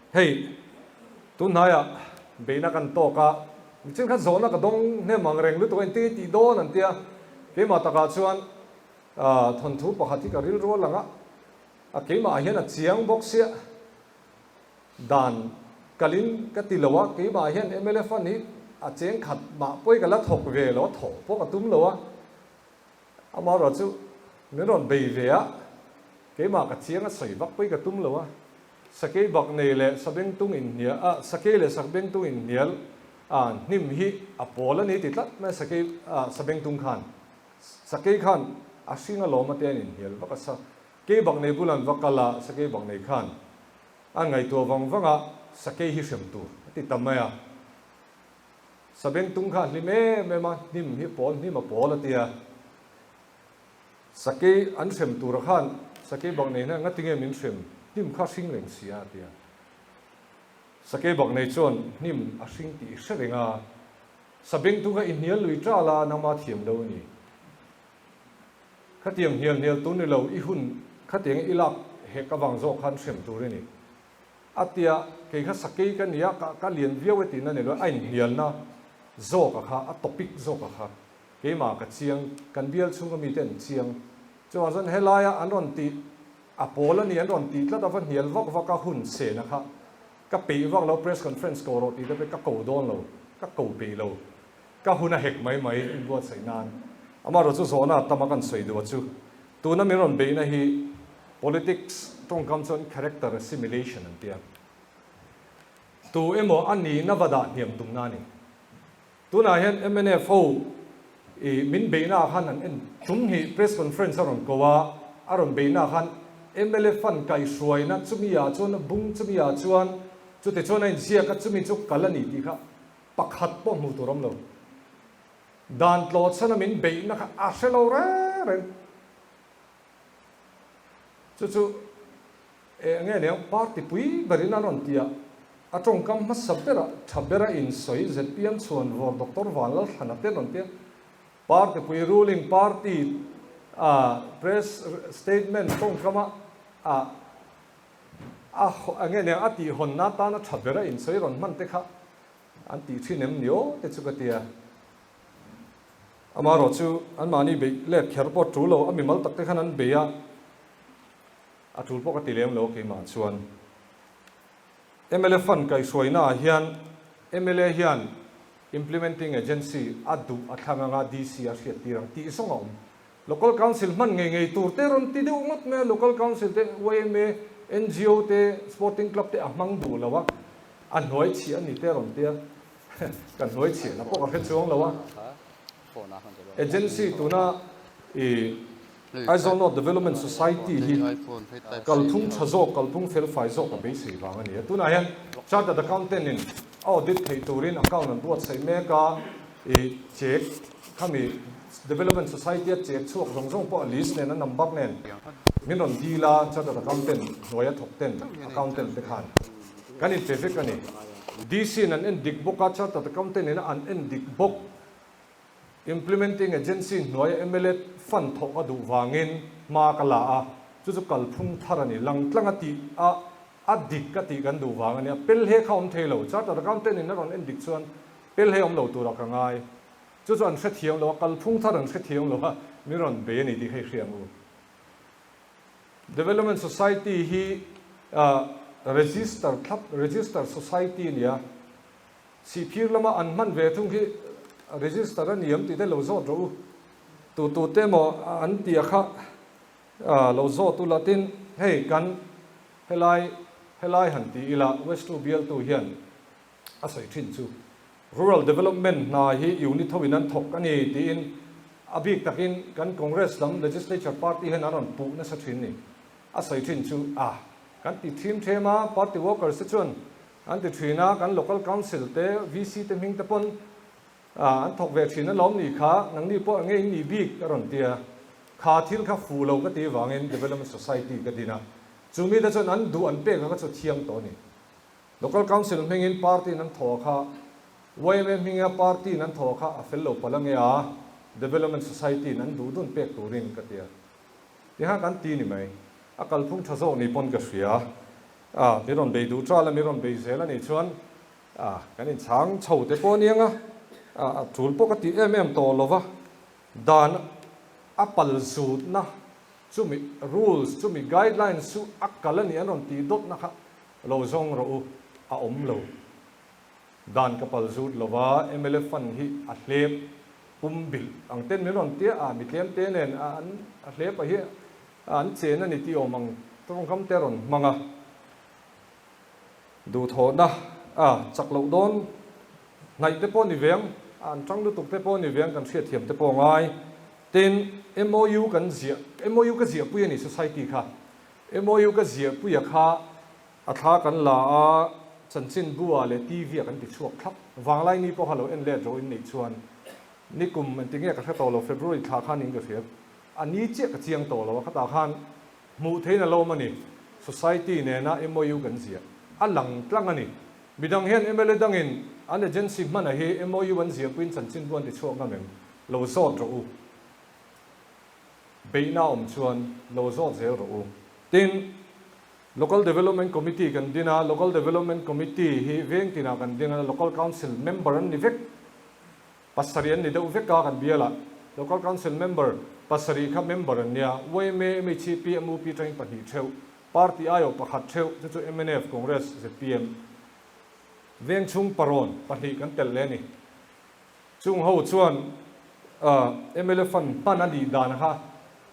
Hei, tunhnaiah beihna kan tawk a, michhin khan zawhna ka dawng hnem ang reng lutuk a, engtin i tih dawn an tia, keimah takah chuan thawnthu pakhat hi ka rilru a lang a, a keimah ah hian a chiang bawk sia, dan kalin ka ti lo a, keimah hian mla fund hi a cheng khat mah pawi ka la thawk ve lo a, thawh pawh ka tum lo a, amaherawh chu min rawn bei ve a, keimah ka chiang a sawi vak pawi ka tum lo a, sakei bak nei leh sabengtung inhnial a, sakei leh sabengtung inhnial a hnim hi a pawl a ni ti tlat mai a, sakei a sabengtung khan sakei khan a hring alawm a te an inhnial vak a, sakei bak nei bulan va kal a, sakei bak nei khan A ngaihtuah vang vang a, sakei hi hrem tur a ti ta mai a. Sabengtung kha a hlim em em a, hnim hi pawl hnim a pawl a ti a. Sakei an hrem tura khan sakei bak nei hian ngatinge min hrem, hnim kha hring reng sia a ti a. Sakei bak nei chuan hnim a hring tih i hre reng a, sabengtung kha i hnial lui tal a, nangma thiam lo a ni. Khatiang hnial hnial tur ni lo, i hun khatiang i lak hek avang zawk khan hrem tur i ni. A tia, kei kha sakei ka nia, ka ka lian viau e tihna ni lo, a inhnialna zawka kha, a topic zawka kha keimah ka chiang, kan bial chhunga mite an chiang. Chuvang chuan helaia an rawn tih, a pawl a ni an rawn tih tlat ava hnial vak vak a hun sena kha ka peih vak lo, press conference ko rawh tih te pawh ka ko dawn lo, ka ko peih lo. Ka hun a hek mai mai inbuatsaih nan. Amaherawh chu zawhna a tam a kan sawi duh a chu. Tuna min rawn beihna hi politics tawngkam chuan character assimilation an tia. Tu emaw a nihna va dah hniam tumna a ni. Tunah hian mnf ho i min beihna ah khan an en tum hi press conference a rawn ko a, a rawn beihna ah khan mla fund kaihhruaina chumi ah chuan a bung chumi ah chuan chutichuan a inziak a chumi chu kal a ni tih kha Pakhat pawh hmuh tur awm lo. Dan tlawh chhan a min beihna kha a hre lo reng reng. Chu chu eng nge niang party pui berin an rawn ti a, a tawngkam hmasa berah tha bera insawi zpm chhuan vawr Doctor Vanlalthlana te an rawn ti a. Party pui ruling party a press statement tawngkama a a eng nge niang a tihhawnna atana tha bera insawi rawn hman te kha An tih thin em ni aw te chu ka ti a. Amaherawh chu anmahni beih let kher pawh tul lo, a mimal tak te khan an bei a, a tul pawh ka ti lem lo keimah chuan. Mla fund kaihhruaina ah hian mla hian implementing agency a duh a thlang anga DC a hriat tir ang tih zawng a awm. Local Council hman ngei ngei tur te rawn ti deuh ngawt mai a, Local Council te, yma, ngo te, Sporting Club te a hmang duh lo a, a hnuai chhiah a ni te rawn tia, ka hnuai chhiahna pawh ka hre chuang lo a. Agency tuna i Aizawl North Development Society hi kalphung tha zawk, kalphung felfai zawk a beisei vang a ni a. Tunah hian Chartered Accountant in a audit theih turin account an buatsaih mek a, i check khami Development Society a check chhuak zawng zawng pawh a list nen a number nen min rawn dil a, Chartered Accountant hnuaia thawk ten accountant te khan kan inpe vek a ni. DC in an en dik bawk a, Chartered Accountant in an en dik bawk. Implementing Agency hnuaia mla fund thawk a duh vangin hma ka la a, chu chu kalphung thar a ni. Langtlang a tih a a dik a tih kan duh vang a nia. Pelhe kha awm thei lo. Chartered Accountant in a rawn en dik chuan pelhe awm lo turah ka ngai. Chu chu an hrethiam lo a, kalphung thar an hrethiam lo a, min rawn bei a ni tih kha i hria ang u. Development Society hi register thlap, register society a ni a, Sihphir lama an hman ve thung hi register a ni em tih te lo zawt rawh u. Tu tu te emaw an tia kha lo zawt ula tin hei kan helai helai han ti ila West 2 bialtu hian a sawi thin chu Rural Development hna hi unit ho in an thawk a ni tiin a bik takin kan Congress lam Legislature Party hian an rawn puh nasa thin ni. A sawi thin chu a kan ti thim them a, party workers te chuan an ti thin a, kan Local Council te, VC te hming te pawn an thawk ve thin alawm ni kha, nangni pawh enge in nih bik a rawn ti a, kha thil kha fuh lo ka ti vangin Development Society ka din a, chu mite chuan an duh an pek a kha chu thiang tawh a ni. Local Council hmingin party in an thawh a kha, yma hminga party in an thawh a kha a fel lo palh ange a, Development Society in an duh dun pek turin ka ti a. Tiha kan ti ni mai. A kalphung tha zawk ni pawn ka hria. A, mi rawn bei duh ṭal a, mi rawn bei zel a nih chuan a, kan inchhang chho te pawh aniang a, a, a ṭul pawh ka tih em em tawh lo va, dan a pal zutna chumi rules, chumi guidelines chu a kal a nih an rawn tih dawtna kha lo zawng rawh u, a awm lo. Dan ka pal zut lo va, mla fund hi a hlep pum bilh ang ten min rawn tia a, mi tlem te nen a an a hlep a hi an chen a ni tih awm ang tawngkam te a rawn hmang a. Duhthawhna a chak loh dawn hnaih te pawh ni veng, an tang lutuk te pawh ni veng kan hriatthiam te pawh a ngai. Tin, MOU kan ziah, MOU ka ziahpui a ni society kha, MOU ka ziahpuia kha A thla kan la a, chanchinbu ah leh TV ah kan ti chhuak thlap. Vanglai ni pawha lo en let ro in neih chuan nikum engti nge ka hre tawh lo, February thla khan in ka hria. A ni chiah ka chiang tawh lo a, khatah khan hmuh theihin a lo awm a ni. Society nena MOU kan ziah a lang tlang a ni. Midang hian mla dangin an agency hmana hi MOU an ziahpuiin chanchinbu an ti chhuak ngam em? Lo zawt rawh u. Beihna awm chuan lo zawt zel rawh u. Tin, Local Development Committee kan din a, Local Development Committee hi veng tinah kan ding a, Local Council member an ni vek, pasarih an ni deuh vek a kan bialah. Local Council member pasarih kha member an nia, yma, mhip, mup atangin pahnih theuh, party aiawh pakhat theuh, chu chu mnf, Congress, zpm. Veng chhung parawn pahnih kan telh leh a ni. Chung ho chuan mla fund hman a nih dan kha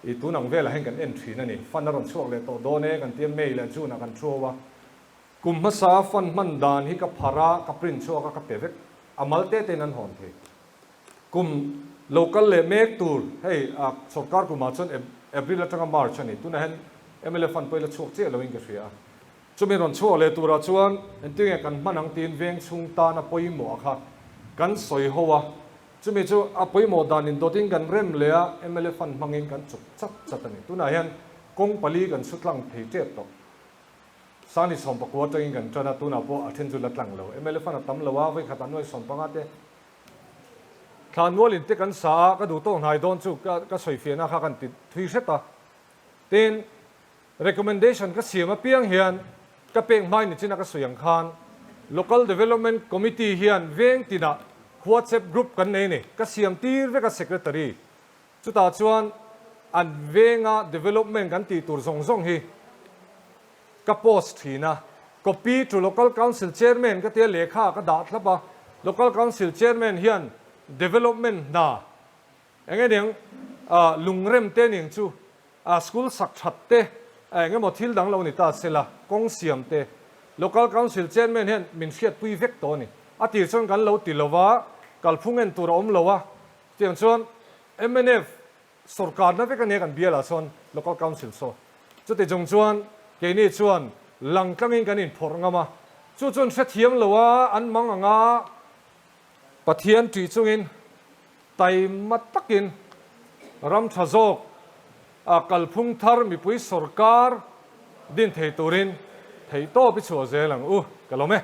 i tun ang velah hian kan en thin a ni. Fund a rawn chhuak leh tawh dawn e kan tia May leh June ah kan thu ho a. Kum hmasa fund hman dan hi ka phar a, ka print chhuak a, ka pe vek. A mal te tein an hawn thei. Kum lo kal leh mek tur hei sawrkar kumah chuan April atanga March a ni. Tunah hian mla fund pawh i la chhuak chiah loin ka hria a. Chumi rawn chhuak leh turah chuan engtinge kan hman ang tiin veng chhung tana pawimawh a kha kan sawi ho a, chumi chu a pawimawh dan indawtin kan rem leh a, mla fund hmangin kan chuk chat chat a ni. Tunah hian kawng pali kan su tlang thei tep tawh. Sangni 14 atangin kan tan a, tunah pawh a then chu la tlang lo. Mla fund a tam lo a, vawikhatah nuai 15 te thla nualin te kan sa a, ka duh tawk hnai dawn chu ka sawifiahna kha kan ti thui hret a. Tin, Recommendation ka siam apiang hian ka pek hmai ni china ka sawi ang khan Local Development Committee hian veng tinah WhatsApp group kan nei a ni. Ka siam tir vek a Secretary. Chutah chuan an venga development kan tih tur zawng zawng hi ka post thin a. Copy to Local Council Chairman ka tia lehkha ka dah thlap a. Local Council Chairman hian development hna eng eng lungrem te ning chu A school sak that te, eng emaw thil dang lo ni ta sela, kawng siam te, Local Council Chairman hian min hriatpui vek tawh a ni. A tir chuan kan lo ti lo va, kalphung en tur a awm lo a, chutiang chuan mnf sawrkarna vek a nia kan bialah chuan Local Council saw. Chuti chung chuan keini chuan lang tlangin kan inphawrh ngam a, chu chuan hrethiam lo a, an mang ang a, Pathian ṭih chungin taima takin ram ṭha zawk a kalphung thar mipui sawrkar din thei turin theihtawp i chhuah zel ang u. Ka lawm e.